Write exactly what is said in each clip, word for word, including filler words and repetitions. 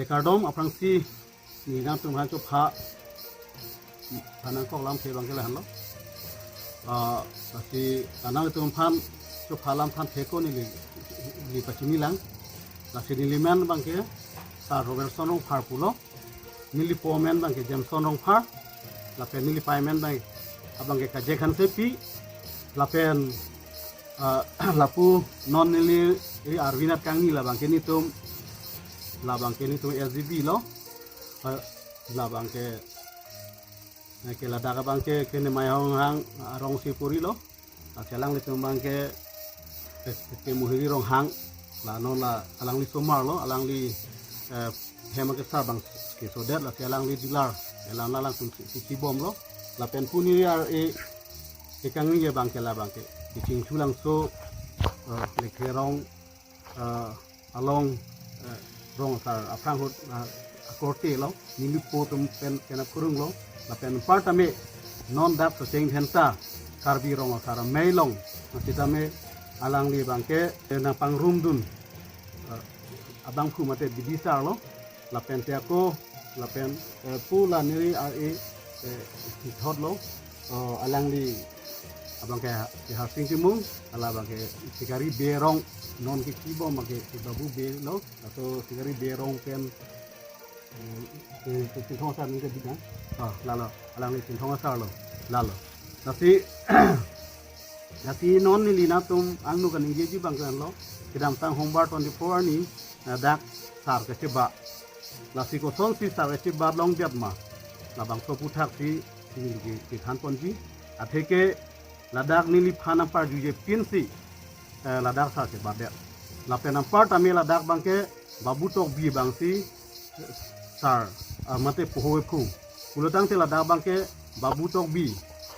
Kardom aphrangsi neli nangtumphan chopha, nangkok lamthe abangke lahenlo. Ah, lasi nanglitumphan chopha lamthan thek-o neli, neli pachinilang. Lasi neli men abangke Sar Robertson Rongphar pulo. Neli po men abangke Jameson Rongphar. Lapen neli pei men abang, abangke Kajek Hansepi. Lapen, ah, lapu non neli, eh, Arvinat Kangni, labangke netum, labangke netum S G B lo. Eh, labangke, eh, ke ladak abangke kene Maihonghang arongsi purilo. Lasi alanglitum abangke, eh, ke Muhiri Ronghang, la non la alangli osomar lo, alangli, eh, hem akesar abang kesodet, lasi alangli dealer, eh, la alangtum si, si, si bomlo. Lapen puni ya e, ke Kangni abangke labangke, ke Chingchulangso, eh, Lekherong, eh, along, eh, rong asar aphrang ahut, eh, akorte lo, neli po atum pen, pen akurung lo, lapen anparta me non dak Socheng Dhenta, Karbi Rong Asar Amei along, masita me alangli abangke, eh, nangpangrumdun, eh, abangphu mate bidisar lo, lapen te ako, lapen, eh, pu la neli ar e, eh, ithot lo, oh, alangli abangke, eh, Harsing Timung, hala abangke Sikari Bey arong, non ke kibom abangke, eh, Babu Bey lo, laso Sikari Bey arong pen, eh, eh, Chinthong Asar ningke bidang. Oh, lalo, alangli Chinthong Asar lo, lalo. Lasi, lasi non neli nangtum angno kaningjeji abangke lahenlo, kedamtang Hombar twenty-four arni, eh, dak sar kacheba. Lasi kosonsi sar kacheba longdet ma, labangso aputhaksi neli ke, kethan ponji. Atheke ladak neliphan nangparjuje pinsi, eh, ladak sar chebadet. Lapen anparta me ladak abangke Babu Tokbi abangsi, eh, sar, ah, mate poho ephu. Pulotangte ladak abangke Babu Tokbi,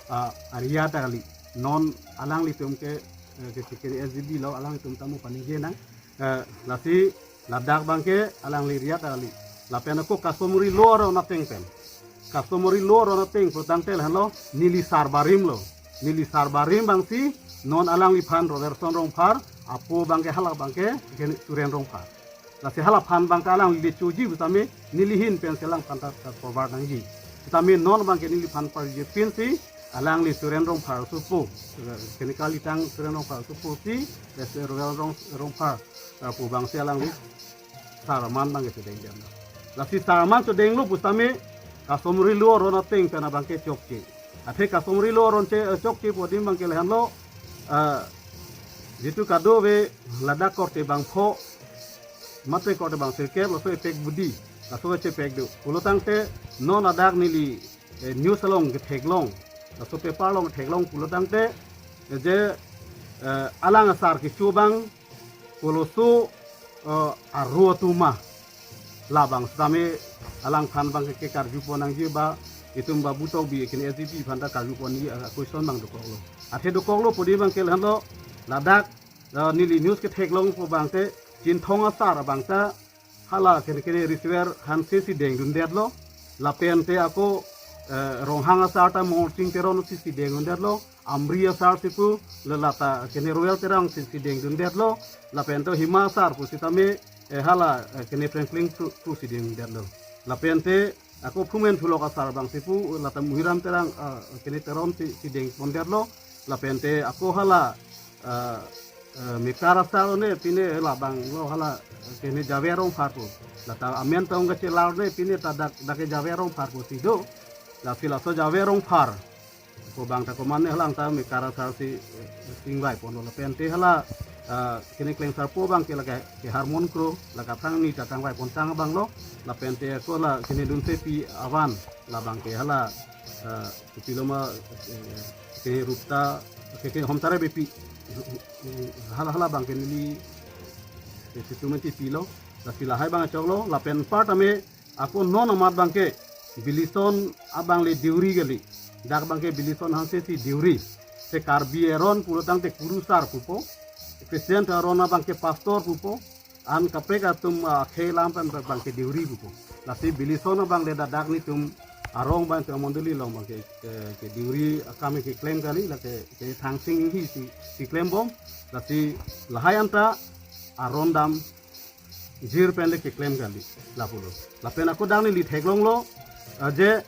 ah, ariat kali. Non alanglitum ke, eh, ke, ke S G B lo, alanglitum ta mo paningje nang. Eh, lasi ladak abangke alangli ariat kali. Lapen ako customary law aron ateng pen. Customary law aron ateng pulotangte lahenlo, neli sar barim lo. Neli sar barim abangsi non alangliphan Robertson Rongphar, apo abangke hala abangke, kene Suren Rongphar. Lasi halaphan abangke alangli lechoji pusitame neli ahin pensi alangphan ta, ta forward nangji. Pusitame non abangke neliphan parjuje pinsi, alangli Suren Rongphar supo, kene kalitang Suren Rongphar supo si, eh, Suren Rong, Rongphar, eh, pu abangsi alangli sar aman abangke chodeng jam. Lasi sar aman chodenglo pusitame customary law aron ateng pen abangke chokche. Athe customary law aron che, eh, chokche pu adim abangke lahenlo, eh, jitu kadokave ladak korte bangpho, mate korte bang sirkep, laso epek budi, laso chepek do. Pulotangte non ladak neli, eh, news along ketheklong, laso paper along ketheklong pulotangte, eh, je, eh, alang asar kecho abang, koloso, eh, aro atum ma, labang sitame alangphan abangke karju pon nangji ba, itum Babu Tokbi kene S G B aphan ta karju pon nangji, eh, question abang dokoklo. Athe dokoklo pu adim abangke lahenlo, ladak, eh, neli news ketheklong pu abangke, Chinthong Asar abang ta, hala kene kene Risiver Hanse si dengdundetlo. Lapente ako, eh, Ronghang Asar ta Morsing Teron si si dengdundetlo. Amri Asar si pu le lata kene Royal Terang si si dengdundetlo. Lapente Hima Asar pusitame, eh, hala, eh, kene Franklin pu, pu si dengdundetlo. Lapente ako Phumen Pulok Asar abang si pu lata Muhiram Terang, eh, kene Teron si, si dengpondetlo. Lapente ako hala, eh, eh, Mekar Asar ne pine labanglo hala, eh, kene Jave Rongphar pu. Lata amen tong kachelar ne pine ta dak, dak ke Jave Rongphar pusi do. Lasi laso Jave Rongphar pu abang ta komatne halang ta Mekar Asar si, eh, chingvai ponlo. Lapente hala, eh, kene Klengsarpo abangke lake ke Harmon Kro, lake aphrang ni ta tangvai pontang abanglo. Lapente ako la kene Dunsepi avan, labangke hala, eh, kopilo ma, eh, ke Rupta, ke, ke Homtare Beypi. Hala, hala abangke neli, eh, situ menti pilo. Lasi lahai abang choklo, lapen anparta me ako non amat abangke Bilison abang le deuri kali. Dak abangke Bilison Hanse si deuri. Se Karbi aron pulotangte kurusar pupo. Christian aron abangke pastor pupo. An kaprek atum, ah, akhei alam pen abangke deuri pupo. Lasi Bilison abang le dak netum arong abang te mondoli along abangke, eh, ke deuri akam keklem kali, lake ke Thangsing Inghi si, si klembom. Lasi lahai anta aron dam jir pen le keklem kali, lapulo. Lapen ako dak neli theklonglo, eh, je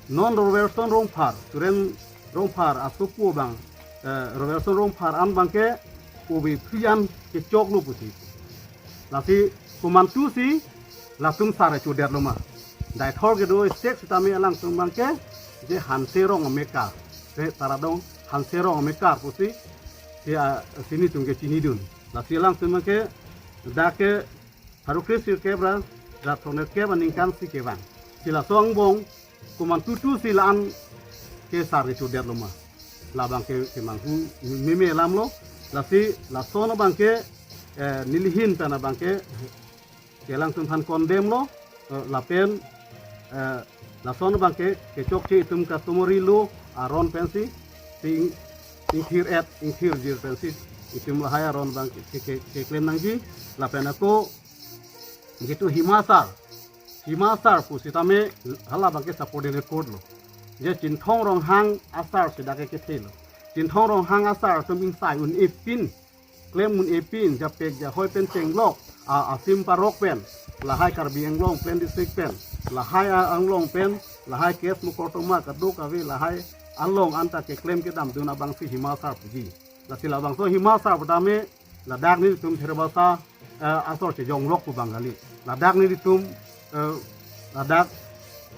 non Robertson Rongphar, Suren Rongphar asopo abang, eh, Robertson Rongphar an abangke ove phli an kechoklo pusi. Lasi komantusi latum sar kechodet lo ma? Daithor kedo stek sitame alangtum abangke je Hanse Rong amekar, eh, Taradong Hanse Rong amekar pusi, si, ah, si nelitum kechinidun. Lasi alangtum abangke dak ke pharo kre sirkep ra, ra thronerkep aningkan si kevang. Si laso angbong komantutusi la-an ke sar kechodet lo ma? Labang ke kemanghu meme alam lo. Lasi lason abangke, eh, neli ahin pen abangke ke alangtum aphan condemn lo, eh, lapen, eh, lason abangke kechokche itum customary law aron pensi, si ing-, ingthir-et ingthirjir pensi itum lahai aron abangke ke, ke, keklem nangji. Lapen ako jitu Hima Sar, Hima Sar pusitame hala abangke subordinate court lo. Je Chinthong Ronghang asar si dak ke kethe lo. Chinthong Ronghang asar atum ingsai un-epin, klem un-epin, japek jahoi pen chenglok, a, asim parok pen, lahai Karbi Anglong pen district pen, lahai a, Anglong pen, lahai case mokortoma kadokave lahai along anta keklem kedamdun abangsi Hima Sar puji. Lasi labangso Hima Sar putame ladak nelitum Therebasa, eh, asor chejonglok pu abang kali. Ladak nelitum, eh, ladak,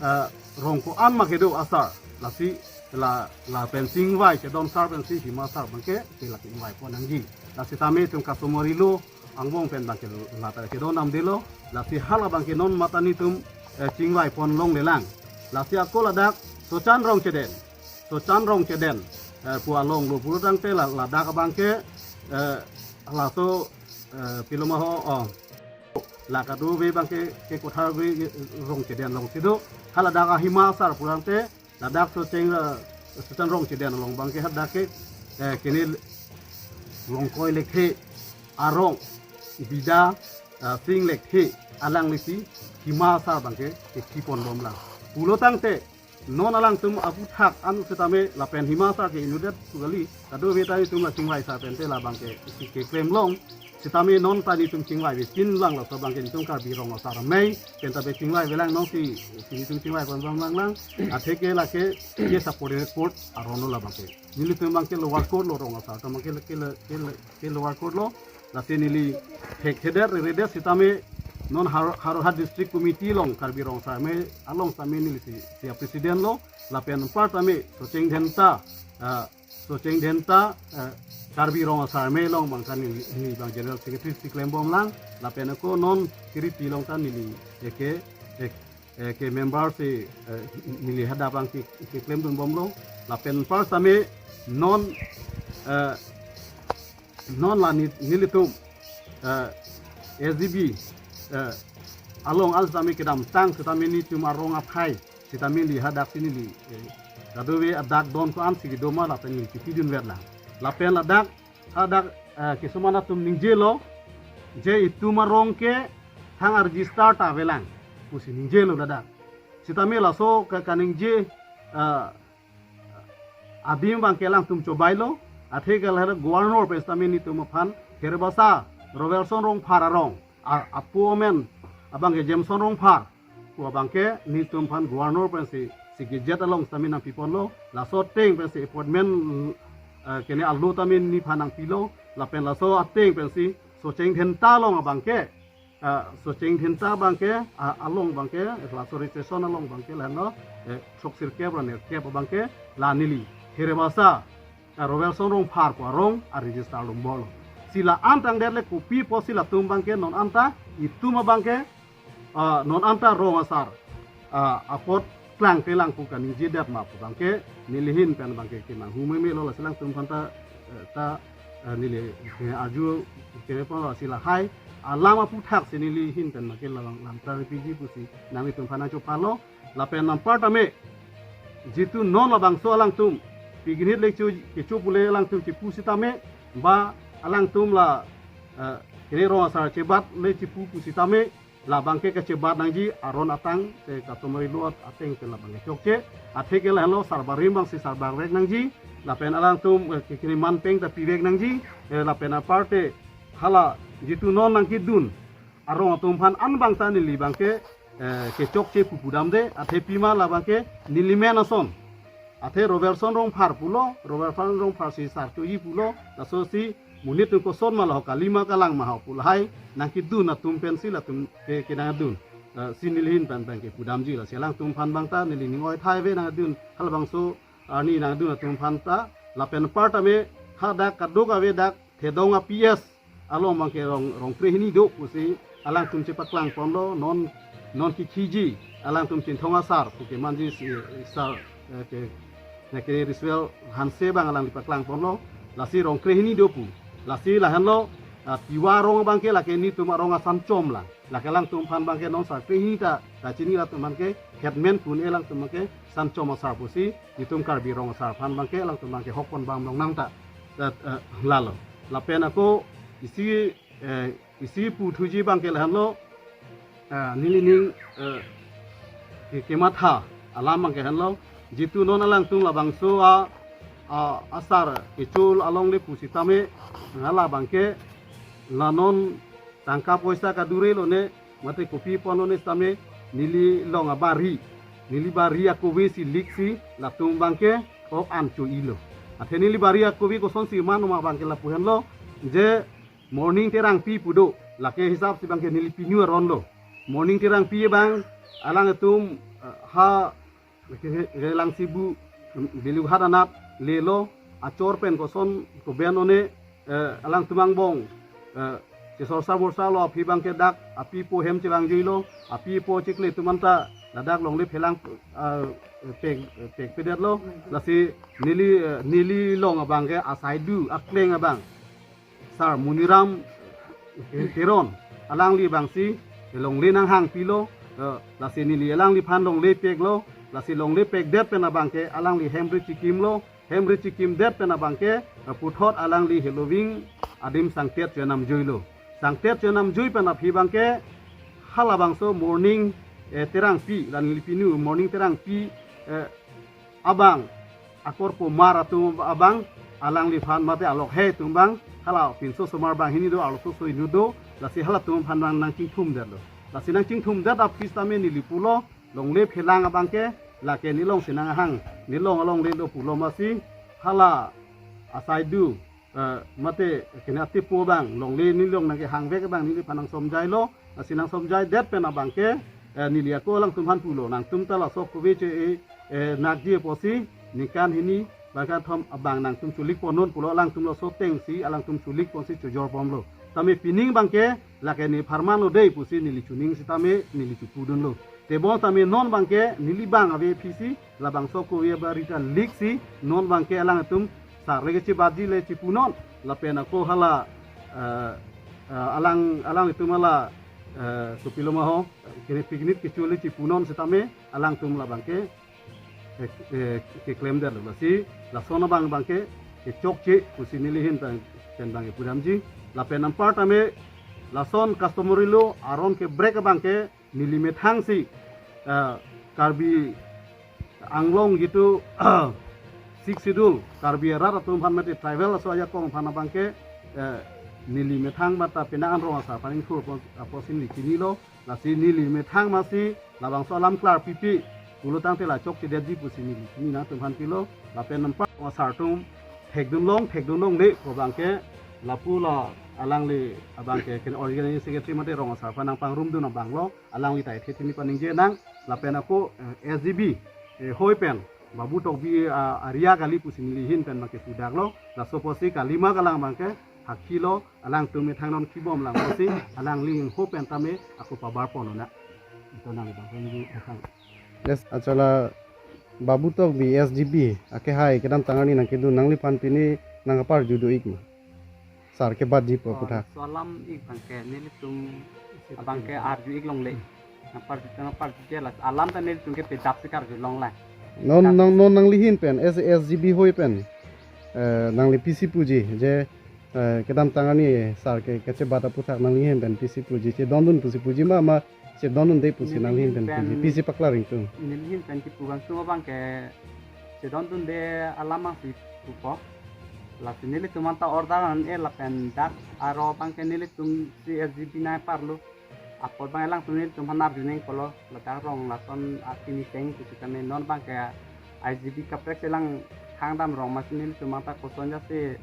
eh, rong ko-an ma kedo asar. Lasi la, lapen chingvai chedon sar pensi Hima Sar abangke si la chingvai pon nangji. Lasitame itum customary law angbong pen abangke la ta chedon damdelo. Lasi hala abangke non matha nelitum, eh, chingvai pon longlelang. Lasi ako ladak Sochan Rongcheden, Sochan Rongcheden, eh, pu along lo pulo tangte la, ladak abangke, eh, laso, eh, pilo ma ho, oh, la kadokave abangke ke Kothar Rongcheden alongsi do. Haladak a Hima Sar pu tangte ladak Socheng, eh, Sochan Rongcheden along abangke hadak ke, eh, kene Longkoi Lekthe arong bida, eh, Sing Lekthe alanglisi Hima Sar abangke ke kipon bomlang. Pulo tangte non alangtum aphuthak an sitame lapen Hima Sar ke inutdet pu kali, kadokave ta itum la chingvai sar pente labangke si keklem long. Sitame non ta nelitum chingvai ve pinlang, laso abangke nelitum Karbi Rong Asar Amei pen ta be chingvai velang non si, si nelitum chingvai pon bang lang lang. Atheke lake ke subordinate court aron lo labangke. Nelitum abangke lower court lo, rong asar atum abangke ke, ke, ke, ke lower court lo. Lasi neli thekthedet reredet sitame non Har-, Howraghat District Committee along, Karbi Rong Asar Amei along sitame neli si, si president lo. Lapen anpar tame Socheng Dhenta, ah, Socheng Dhenta, eh, Karbi Rong Asar Amei along abangke neli, neli abang General Secretary si klem bomlang. Lapen ako non Kiripi along ta neli eke, ek, eke member si, eh, neli hadak abangke, ke klemdun bomlo. Lapen anpar tame non, eh, non la ni, nelitum, eh, S D B, eh, along al sitame kedamtang sitame nelitum arong aphai sitame neli hadak si neli, eh, kadokave adak don ko-an si kedo ma lapen neli kipidun vetlang. Lapen ladak, hadak, eh, kisuman atum ningjelo, je itum arong ke thang a-register ta avelang pusi ningjelo ladak. Sitame laso ke kaningje, eh, adim abangke alangtum chobailo, atheke lahai governor pen sitame nelitum aphan Therebasa Robertson Rongphar arong, a, apo amen abangke Jameson Rongphar pu abangke nelitum aphan governor pensi si gazette along sitame nangpiponlo, laso ateng pensi appointment, eh, kene alo tame neliphan nangpilo, lapen laso ateng pensi Socheng Dhenta along abangke, eh, Socheng Dhenta abangke, ah, along abangke, eh, laso registration along abangke lahenlo, eh, throksirkep ra nerkep abangke la neli Therebasa, eh, Robertson Rongphar pu arong a-register lumbolo. Si la-an tangdet le kopi apotsi latum abangke non anta itum abangke, ah, non anta rong asar, ah, apot klangklelang pu kaningjedet ma pu abangke neli ahin pen abangke kemanghu meme lo. Lasi alangtum aphan ta, eh, ta, eh, neli, eh, arju keme pon lo, si lahai alam aphuthak si neli ahin pen abangke labang lam ta repiji pusi nanglitum aphan nangchopalo. Lapen anpar tame jitu non labangso alangtum piginit lekcho kecho pule alangtum chipu sitame, ba alangtum la, eh, kene rong asar chebat le chipu pusitame, labangke kachebat nangji aron atang, eh, customary law ateng pen labangke chokche. Atheke lahenlo sar barim abangsi sar barvek nangji, lapen alangtum, eh, ke kini manpeng ta pivek nangji, eh, lapen aparte hala jitu non nangkedun arong atum aphan anbang ta neli abangke, eh, kechokche pu pudamde, athe pima la abangke neli men ason. Athe Robertson Rongphar pulo, Robertson Rongphar si sar choji pulo, laso si monit atum koson ma la ho, kalima kalang ma ho pu lahai nangkedun atum pensi latum ke, kenangdun. Eh, si neli ahin pen abangke pudamji, lasi alangtum aphan abang ta neli ning oithai ave nangdun, halabangso arni nangdun atum aphan ta, lapen apar tame hadak kadokave dak Thedong a-P S along abangke rong, rong krehini do pusi alangtum chepaklang ponlo, non, non kikhiji alangtum Chinthong asar pu kemanji si, sar, eh, ke, ke, ke Riswel Hanse abang alangli paklang ponlo, lasi rong krehini do pu. Lasi lahenlo, ah, Tiwa arong abangke lake nelitum arong asan chom lang. Lake alangtum aphan abangke non sar krehini ta kachini, latum aphan ke headman pun-e, alangtum abangke san chom asar pusi, nelitum Karbi rong asar aphan abangke alangtum abangke hok pon bang long nang ta. Dat, eh, lalo. Lapen ako isi, eh, isi puthuji abangke lahenlo, eh, neli ning, eh, ke, kematha alam abangke henlo, jitu non alangtum labangso a, a, asar kechul alongle pusitame, hala abangke la non tangka poisa kadure lone, mate kopi pon lone sitame, neli long abari, neli bari akove si liksi latum abangke ok an cho-ilo. Athe neli bari akove kosonsi mano ma abangke lapu henlo, je Morning Terangpi pu do, lake hisap si abangke neli pinu aron lo. Morning Terangpi abang alangtum, eh, ha ke, ke, Langsibu, Belughat anat lelo, achor pen koson koben one, eh, alangtum angbong, eh, kesorsa borsa lo aphi abangke dak api apo hem chevangjuilo, api apo chikle atum anta ladak longle phelang, eh, pek, pekpedetlo, lasi neli, eh, neli long abangke asaidu akleng abang Sar Muniram Teron, alangli abangsi longle nanghangpilo, eh, lasi neli alangliphan longle peklo, lasi longle pekdet pen abangke alangli hemri chikimlo, hemri chikimdet pen abangke, eh, puthot alangli heloving adim sangtet chenamjuilo. Sangtet chenamjui pen aphi abangke halabangso Morning, eh, Terangpi, la neli pinu Morning Terangpi, eh, abang, akorpo mar atum abang, alangliphan mate alokhei atum abang, hala pinso osomar banghini do, arloso so inut do, lasi halatum aphan nang, nangchingthumdetlo. Lasi nangchingthumdet aphi sitame neli pulo, longle phelang abangke, lake nelong si nanghang, nelong alongle lo pulo amatsi, hala asaidu, eh, mate kene atipo abang, longle nelong nangkehangvek abang neliphan nangsomjailo, lasi nangsomjaidet pen abangke, eh, neli ako alangtum aphan pulo, nangtum ta laso kove che, eh, eh, nakji apotsi, ningkan hini, bangkan thom abang nangtum chulik ponnon pulo, alangtum laso atengsi, alangtum chulik ponsi chojor ponlo. Tame pining abangke, lake ne pharman lo dei pusi neli chuning sitame, neli chepudunlo. Tebon tame non abangke, neli bang ave aphisi, labangso kove abari ta liksi, non abangke alangtum, sar le kechebatji le chepunon, lapen ako hala, eh, eh, alang, alanglitum hala, eh, kopilo ma ho, kene picnic kechule chepunon sitame, alangtum labangke, eh, eh, keklemdetlo. Lasi, lason abang abangke, kechokche, pusi neli ahin pen, pen abangke pudamji, lapen anpar tame, lason customary law, aron kebrek abangke, neli methangsi, eh, Karbi Anglong jitu, Sixth Schedule, Karbi arat atum aphan mate tribal aso ajakong aphan abangke, eh, neli methang mate penang an rong asar aphan ingthur apot, apotsi neli chinilo, lasi neli methang amatsi, labangso alam klarpipe, pulo tangte la chokchedetji pusi neli, neli nangtum aphan pilo, lapen anpar rong asar atum, thekdunlong, thekdunlongle, ko abangke, lapu la alangli abangke, kene organizing secretary mate rong asar aphan nangpangrumdun abanglo, alangli ta ethe thini paningje nang, lapen ako, eh, S G B, eh, hoi pen, Babu Tokbi, ah, area kali pusi neli ahin pen abangke pudaklo, laso apotsi kalima kalang abangke, hakhilo, alangtum methang non kibom lang apotsi, alangli ho pen tame, ako pabar ponlonang. Ito nang abang, nang abang. Yes, achala Babu Tokbi S G B, akehai kedamtang arni nangkedun nangliphan pini nangkaparju do-ik ma. Sar kebatji pu aphuthak. Laso alam ik abangke nelitum abangke arju-ik longle. Nangparju, nangparjuje la alam ta nelitum ke pedap si karjulong lang. Non, non, non nangli ahin pen, as a S G B hoi pen, eh, nangli pisi puji, je, eh, kedamtang arni sar ke, kechebat aphuthak nangli ahin pen pisi puji, chedondun pusi puji ma, ma chedondunde pusi nangli ahin pen puji, pisi paklar ingtung. Neli ahin pen kipu bangtung abangke chedondunde alam abangsi pupo. Lasi nelitum anta order an-e lapen dak aro abangke nelitum si S G B nangparlo. apot abang alangtum nelitum aphan arju nangkoklo, ladak rong lason akimi cheng pusitame non abangke I G B kaprek si lang hangdam rong masi nelitum abang ta koson jasi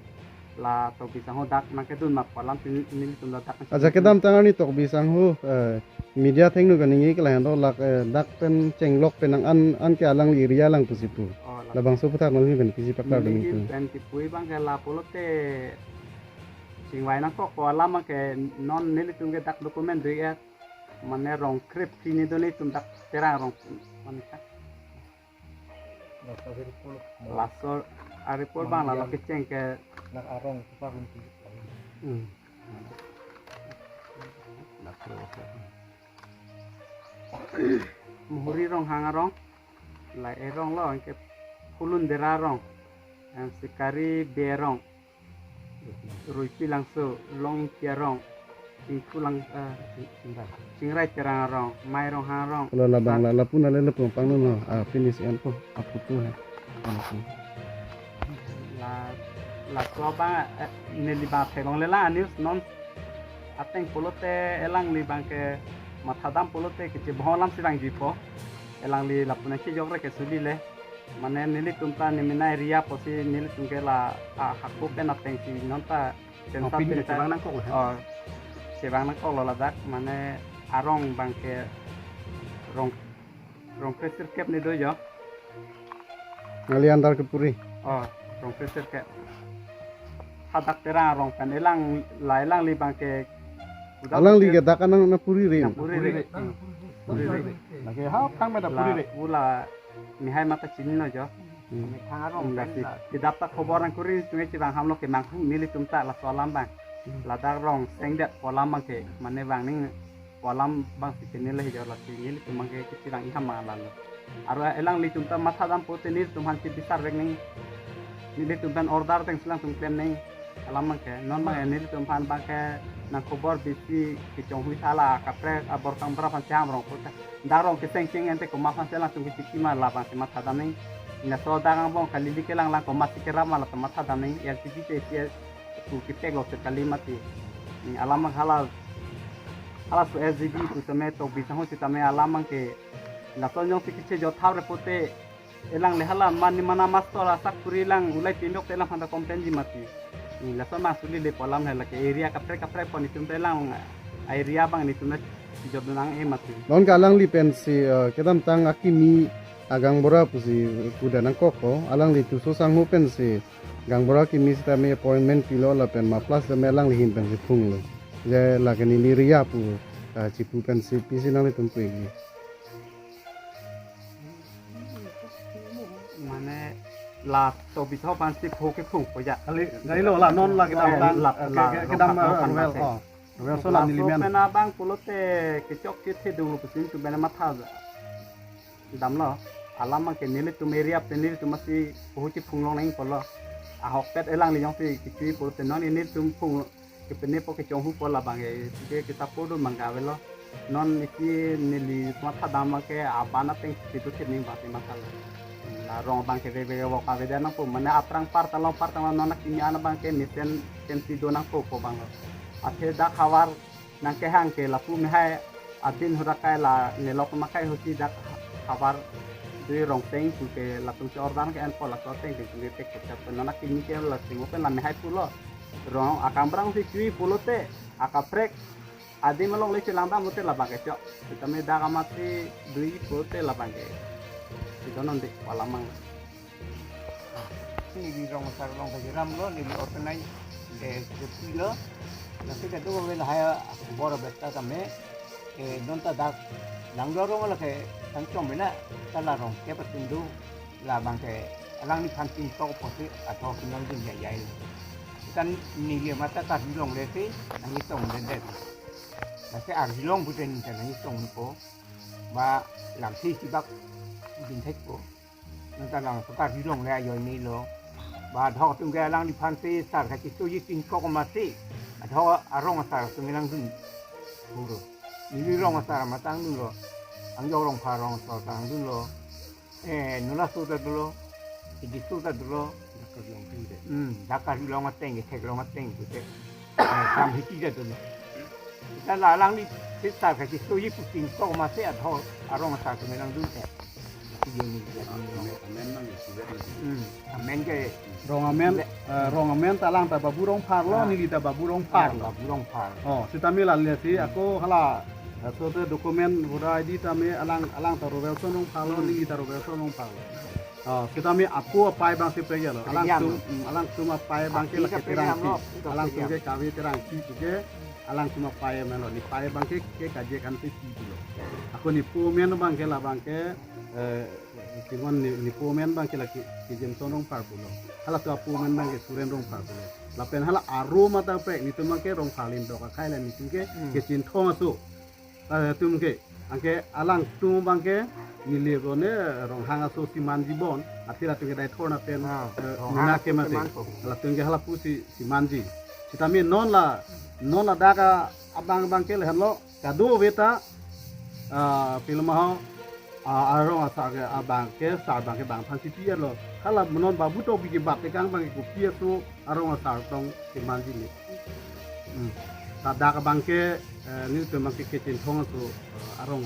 la Tokbi sangho dak nangkedun ma pu alam si nelitum ladak. Aja kedamtang arni Tokbi sangho, eh, media athengno kaningje ke lahenlo, lake, eh, dak pen chenglok pen nang an, anke alangli area lang pusi pu. Oh, la- Labangso aputhak nangli pen pisi paklar neli dun pen kipu abangke la pulote chingvai nangkok pu alam abangke non nelitum ke dak document do-et, mane rong krip si ne do nelitum dak Terang arong mane ka. Laso a-report. Laso a-report abang la, la kecheng ke. Nak arong keparun si. Hmm. Muhuri Ronghang arong, la erong lo, anke Phulun Dera arong, em, Sikari Bey arong, Ruipi Langso, Long Ingti arong, Ingpu Lang, eh, Chingrai Terang arong, Mai Ronghang arong. Lo labang la, lapu na le lapu pangno no, ah, finish an po, aputu he. Lapu. La, laso abang, eh, neli abang theklongle la news non ateng pulote alangli abangke mathadam pulote kechebong alam si vangjipo. Alangli lapu nangchejok re ke suli le. Mane nelitum ta nemena area pusi nelitum ke la, ah, hako pen ateng si non ta census opinion pen ta chevang nangkok le. Oh, chevang nangkoklo ladak, mane arong abangke rong, rong kre sirkep ne do jo. Nangli under kepuri. Oh, rong kre sirkep. Hadak Terang arong pen elang, la alangli abangke. Alangli ke dak anang nangpuri re. Nangpuri re. Hmm. Puri re. Lake ha kang meda puri re. La, ula mihai mata chinilo jo. Hmm. Methang arong. Hmm, lasi kedap ta khobor nangkuri, tung e chevang ham lo ke manghu nelitum ta laso alam abang. Hmm. Ladak rong sengdet pu alam abangke, mane vang ning pu alam abang si chinilo he jo, lasi nelitum abangke kechevang iham abang lalo. Aro elanglitum ta mathadam pulote nelitum aphan chebisar vek ning. Nelitum pen order ateng si alangtum klem ning. Alam abangke, non abang nelitum aphan abangke nangkhobor bisi kechonghui thala kaprek abor kang bra aphan cheham rong pulote. Dak rong kecheng cheng ente komat aphan si alangtum kechiki ma labang si mathadam ning. Laso dak angbong kali li kelang lang komat si kerap ma latum mathadam ning. L T P te si ku kitek lo se kali mati. Ni alam abang hala, halaso S G B pusitame Tokbi sangho sitame alam abangke laso jongsi kechejot thap re pulote elang le hala mane mana master asak kuri lang ulai pinok te elang aphan ta complain ji mati. Ni laso ma suli le pu alam he, lake area kaprek kaprek pu netum te lang area abang netum na jot nang e mati. Non ke alangli pensi, eh, kedamtang akimi agaonbura pusi puda nangkokpo, alangli Tisso sangho pensi gaonbura kimi sitame appointment pilo lapen ma plus tame alangli ahin pensi phunglo. Je lake neli area pu, eh, chipu pensi pisi nanglitum pu-ikji. Mane la Tokbi sangho aphan si pho kephungpo ja. Kali, kali lo la non la kedam, eh, tang, la, eh, la ke, ke, kedam, rong eh, ruel, oh. Ruel so la laso nelimen pen abang pulote kechok chethe dolo pusi netum pen mathadam lo. Alam abangke nelitum area pen nelitum masi pho chephunglong nangpo lo. Ahokpet elangli jongsi kechui pulote non nelitum phung kepenepo kechonghupo labang ke, ke, ke support do mangga avelo. Non isi neli mathadam abangke aban ateng situ thip ning abang si mathalo. La rong abangke veve vok avedet nangpo, mane aphrang apar ta long apar ta long, non akimi an abangke mesen pensi do nangpo pu abang lo. Athe dak havar nangkehang ke lapu mehai adin hura kai la nelok makai hosi dak havar dui rong teng pu ke latum si order ke-enpo, laso ateng ke pu ke tek tek pen non akimi ke la simo pen la mehai pulo. Rong akam brang si chui pulote akaprek adim along le chelang dam lote labang ke chok. Sitame dak amat si dui pulote labang ke. Sito non de pu alam abang. Neli rong asar along kajiram lo, neli organize, eh, kepi lo. Lasi kedo ave lahai bor beta kami, eh, non ta dak langdo rong lake tangchom mena, ta la rong ke patundu, labang ke alangliphan tin tok pusi athok nangdun jai jai. Kan neli mata Karbi longle si nangchetong den den. Lasi arjulong puten ta nangchetong po. Ba lamsi sibak bin thek po. Non ta lang so Karbi longle ajoine lo. Ba adhok atum ke alangliphan si sar kachisuji tin kok masi. Adhok arong asar atum nangdun. Puro. Neli rong asar amat nangdunlo. Angjok Rongpha arong asar nangdunlo. Eh, Nula so ta dolo. Edi so ta dolo. Hmm, dak Karbi long ateng, theklong ateng pute. Eh, kam hiti ta dolo. Kita la alangli sita kachisoji pu tingkok masi adho arong asar kami nangdun eh. Ati jeni. Amen, amen nang isi bet nang. Hmm. Amen ke. Rong amen, Be- eh, rong amen ta alang ta Babu Rongphar lo, Ah. neli ta Babu Rongphar Ah, lo. Babu Rongphar. Oh, sitame la le si, Hmm. ako hala, eh, so te document voter I D tame alang, alang ta Robelson Rongphar lo, Hmm. neli ta Robelson Rongphar lo. Oh, sitame apo apai abang si pegel lo. Alang Pegel tum, lo. hmm, alang tum apai abang ke Api lake ke pegel Terangpi. lo, itu Alang tum pegel. ke Kave Terangpi ke, alang tum apai amen lo. Ne pai abang ke, ke Kajek Antepi pulo. Ako ne po amen abang ke la abang ke, eh, Timon ne, ne po amen abang ke lake, ke Jameson Rongphar pulo. Hala tu apo amen abang ke Suren Rongphar pulo. Lapen hala arum ata prek netum abang ke Rongphar Lindok akhai la netum ke, Hmm. ke Chinthong aso. Ah, tum ke, anke alang tum abang ke, neli ro ne Ronghang aso Simanji bon, athir atum ke Daithor na pen, Ah, eh, Ronghang nuna aso ke mate. Simanji. Latum ke hala pusi Simanji. Sitame non la, non ladak abang abang ke lahenlo, kadokave ta, ah, pilo ma ho, ah, arong asar ke abang ke, sar abang ke bang aphan si pi lo. Hala non Babu Tokbi ke bat tekang abang ke kopi aso arong asar tong Simanji le. Hmm. Ladak abang ke, eh, netum abang ke ke Chinthong aso, eh, arong